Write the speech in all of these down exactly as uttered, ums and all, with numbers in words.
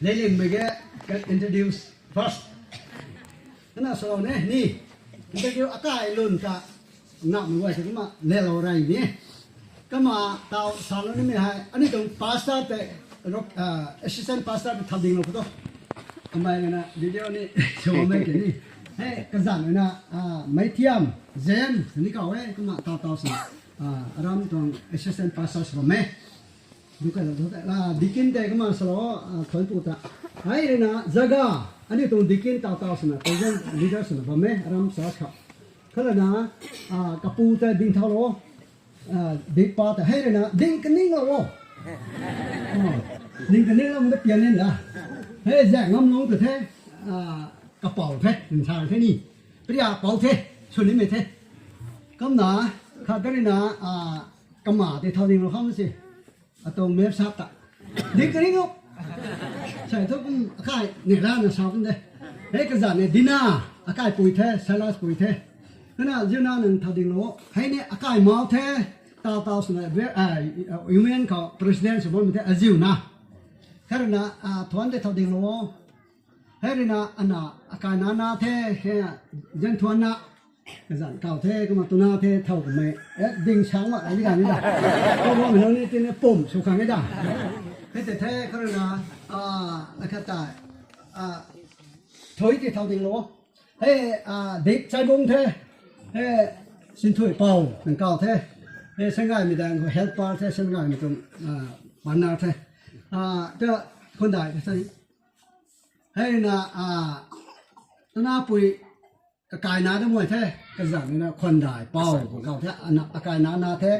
Leilingmei ge introduce first. Kana salou ne ni. Interview akai lun ta nap mei guay se kumna lelou rai ni. Kumna taw salou nimei hei aniu tuang pastor te, assistant pastor te thadinglou khou tu. Kamei na video ni sumei ke ni. Hei kazanc na, Meithiam Zen ni kaw e kumna taw taw sa. Aram tuang assistant pastor sw bam e. Deacon tei kumna salou, thuanc pu ta. Hei rui na zaga, aniu tuang deacon taw taw swna, present leader swna bam e, aram sa khou. Kala na, kapu tei ding thau lo, dikpa ta hei rui na, ding kaning lo o. Ding kaning lo mata pian nin la. Hei zaeng ngam lung ta the, kapou the, nsa the ni. Priya pou the, sw nimei the. Kumna, khat rui na, kama tei thau ding lo kham si. Atuang map sap ta. Ding kaning o. Sai thu kum akai ni rana sa kum de. Hei kazanc ni Dina, akaipui the, Silas pui the. Kana ziuna nang thadinglou. Hei ni akai mau the, taw taw swna, union khou president sw bammei the aziuna. Kha rui na, thuanc tei thadinglou. Hei rui na ana akai nana the, hei zanthuanna. Kazanc kaw the, kumna twna the, thau kamei. Ding sang ma, ai ni ga ni da. Kaw bammei nunc ni tina pum sw khang e da. Hei tei the, kha rui na, lakhat tei, thui tei thau ding lo. Hei, dik chai bung the. Hei, sinthui pou nang kaw the. Hei, sanggaymei dang helper the, sanggaymei tuang partner the. Ka khundai the. Hei na, twna pui akai na da mei the, kazanc ni na khundai pou kaw the, akai nana the.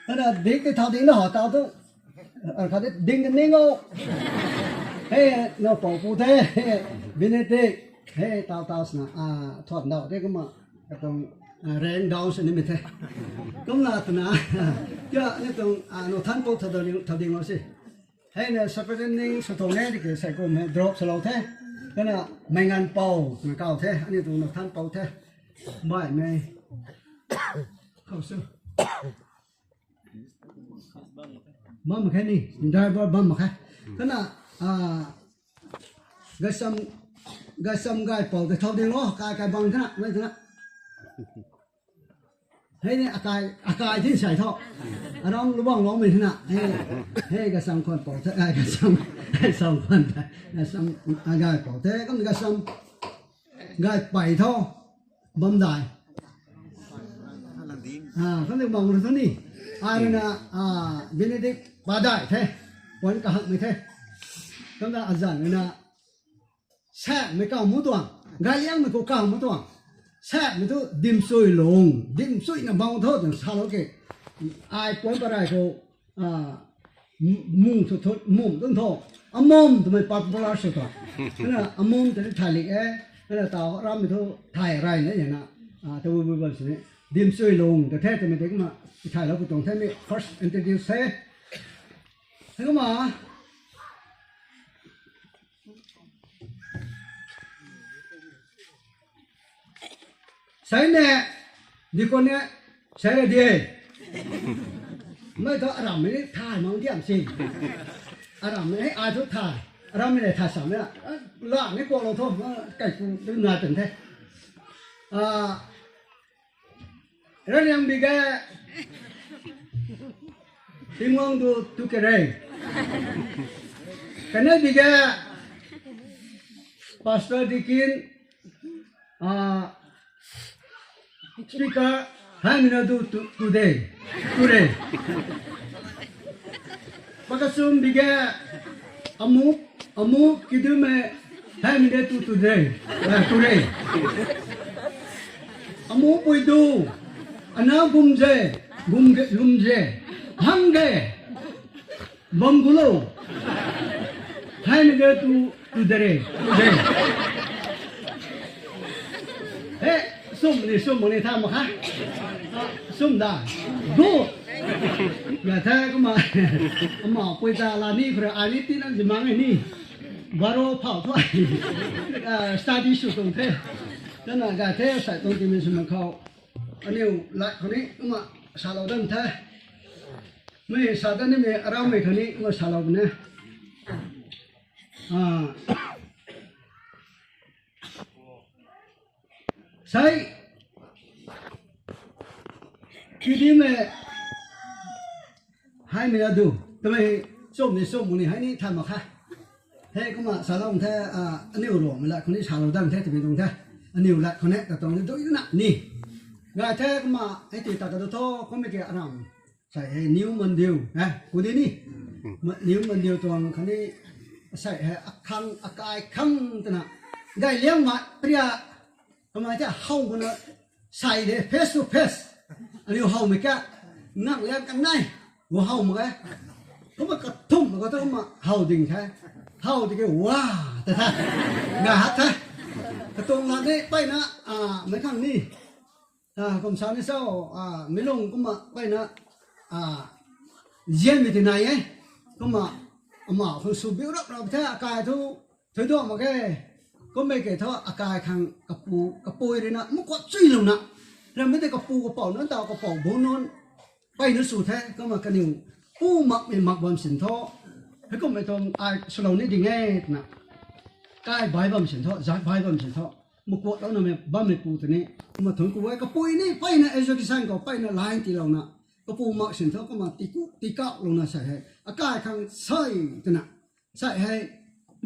Hei na dik tei thau ding na ho taw tu. Khat ding kaning o. Hei, na pou pu the, Benedict. Hei, taw taw swna, thuanc daw the kumna, katuang, rang daw sw nimei the. Kumna twna, ya, aniu tuang, na thanc pou thadinglou si. Hei na secretary ning sw tuang e, tiki sai kum hei drop swlou the. Kana mei nganv pou, na kaw the, aniu tuang na thanc pou the. Baihmei. Khou sw. Bam mak khe ni, driver bam mak khe. Kana, gaisam, gaisam gay pou tei thau ding lo, kai kai bang thena, mei thena. Hei ni akai, akai thin sai tho. Aram lubang lou mei thena. Hei, gaisam khwan pou the, gaisam, gaisam khwan the, gaisam, gay pou the, kum gaisam gay pei tho. Bam dai. Kan de bang rui thu ni. Ai rui na, Benedict padai the. Puan kahakmei the. Kumna azanc rui na, sakmei kaw mu tuang, galiangmei khou kaw mu tuang. Sakmei thu dimsui lung, dimsuina bang tho twna salou ke. Ai puan parai khou, mung thu thu, mum tun tho. Amum twmei popular sw tho. Kana amum tei thay lik e. Kana taw arammei thu thay rai na yana. Tabui bui bam sini. Dimsui lung ta the twmei tei kumna thaylou pu tuang the, mi first introduce the. Hei kumna Sai ne, deacon ne, sai ra di e. Mei thu arammei ni thay mak diam si. Arammei hei ai thu thay. Arammei le thay sam na. La ni kuaklou tho, kaiku tu nai tan the. Raliang bi ge, Tingwang du tu ke re. Kanei bi ge, pastor, deacon, speaker, hei mi na du tu, tu de, tu re. Pakasum bi ge, amu, amu kidume, hei mi de tu, tu de, tu re. Amu pui du, ana gum ze, gum ge, gum ze, hang ge, bam gu lo. Hei mi de tu, tu de re, tu de. He, sum ni, sum ni tha mak kha. Sum da. Gu. Ga the kumna. Ama pui ta la ni khura ani ti nan zimang ni. Baro phau thu. Study sw tuang the. Tana ga the sai tuang ti mi sw mak khou. Aniu lak khou ni kumna salou dan the. Mei sa dan ni mei arammei khou ni kumna salou ne. Sei, kidimei hei mei adu twmei, chum ni chum ni hei ni thay mak kha. Hei kumna salou the, aniu Ruangmei lat khou ni salou dang the twmei tuang the. Aniu lat khou ne ta tuang dui na ni gay the kumna hei ti ta kadu tho kummei ke aram. Sei hei New Mandiu, e, kuni ni. New Mandiu tuang khatni sei hei akhang, akai khang twna gay liangmei pria, kamei the how mana sei de face to face. Aniu howmei ka ngak liang kan nai, gu how mak e. Kumna kathumh mak ka tu kumna how ding the. How di ke wa ta the. Nga hat the. Katuang lat ni mpeyna, meic khang ni kum sa ni cho, mi lung kumna mpeyna zianmei ti nai e. Kumna ama khang sw biu rap rap the, akai thu thuiduak mak ge. Kummei ke thu akai khang kapu kapui ruina mukuat chuilouna, rammei tei kapu kapou nunc taw kapou bu nunc mpeyna sw the. Kumna kaniw pu makmei mak bam sin thu, heikummei tuang ai swlou ni ding e twna, kai bai bam sin thu, zat bai bam sin thu, mukuatlouna mei bammei pu tei ni, kumna thuanc ku e. Kapui ni mpeyna education khou mpeyna line tiilouna, kapu mak sin thu kumna tiku tikauhlouna sei hei akai khang sei twna, sei hei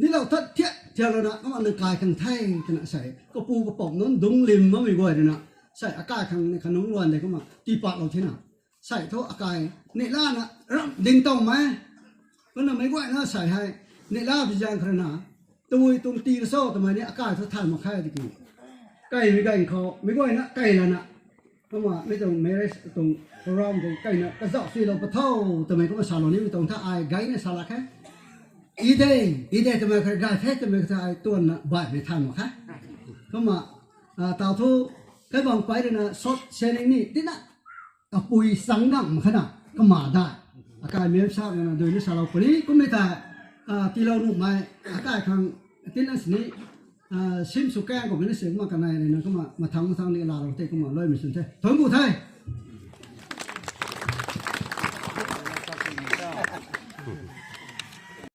nilou tat thiak thiaklouna kumna nang kai khang the twna sei kapu kapou nunc dungc lim bammei guay ruina, sei akai khang ni khanungc luan de kumna tiipatlou thena, sei thu akai neihlana ramh ding towmei. Kumna meic guayna sei hei neihla bi zaeng khou ruina, tabui tuang tii ka cho twmei ni akai thu thay mak khe tiki, kaimei ganv khou meic guayna kai lana, kumna mi tuang marriage tuang program tei kaina kazauh silou pa tho twmei kumna salou nimei tuang the, ai gayna salak khe. I de, i de twmei kha gay the twmei kha ai tuanna baihmei thay mak khe. Kumna taw thu, kaibang pei ruina short sharing ni tina, kapui chang dang mak khana, kama dai, akai mem sak nana dui ni salou puni kummei tei, tiilou nuhmei akai khang tina sini, sim sw kaeng kummei na si kumna kanei ruina kumna mathang mathang ni laalou tei kumna luaimei swn the, thuanc ku the.